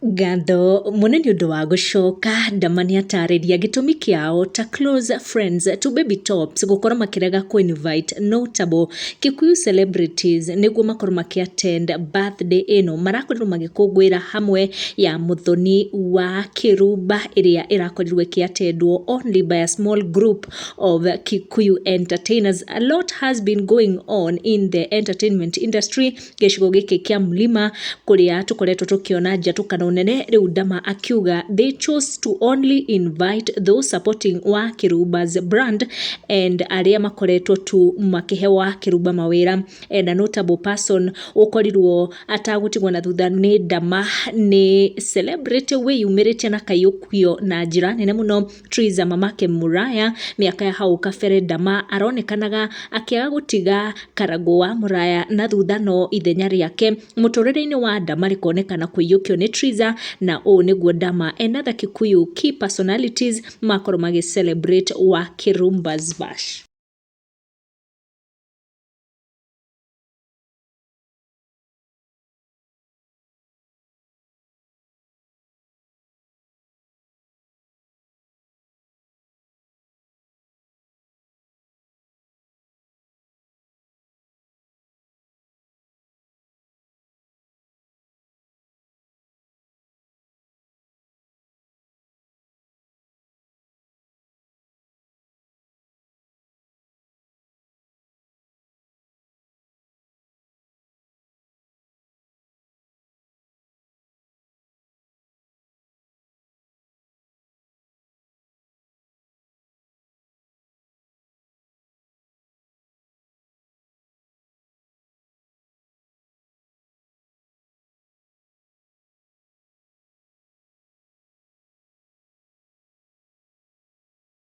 Ngatho mũno nĩ ũndũ wa gũcoka. Ndama nĩ atarĩria gĩtũmi kĩao ta close friends to Baby Tops gũkorwo makĩrega kũ invite notable Kikuyu celebrities nĩguo makorwo makĩ attend birthday ĩno marakorirwo magĩkũngũĩra hamwe ya Muthoni wa Kĩrumba, ĩrĩa ĩrakorirwo ĩkĩatendwo only by a small group of Kikuyu entertainers. A lot has been going on in the entertainment industry gĩcigo gĩkĩ kĩa Mlima, kũrĩa tũkoretwo tũkĩona njatũkano nene. Rĩu Ndama akiuga they chose to only invite those supporting wa Kĩrumba's brand and arĩa makoretwo tu makĩhe wa Kĩrumba mawĩra. And a notable person ũkorirwo atagũtigwo na thutha nĩ Ndama nĩ celebrity wĩyumĩrĩtie na kaiyũkio na njĩra nene mũno, Triza Mamake Muraya. Mĩaka ya hau kabere Ndama aronekanaga akĩaga gũtiga Karangũ wa Muraya na thutha, no ithenya rĩake mũtũrĩre-inĩ wa Ndama rĩkonekana kũiyũkio nĩ Triza, na ũũ nĩguo Ndama and other Kikuyu key personalities makorwo magĩ celebrate wa Kĩrumba's bash.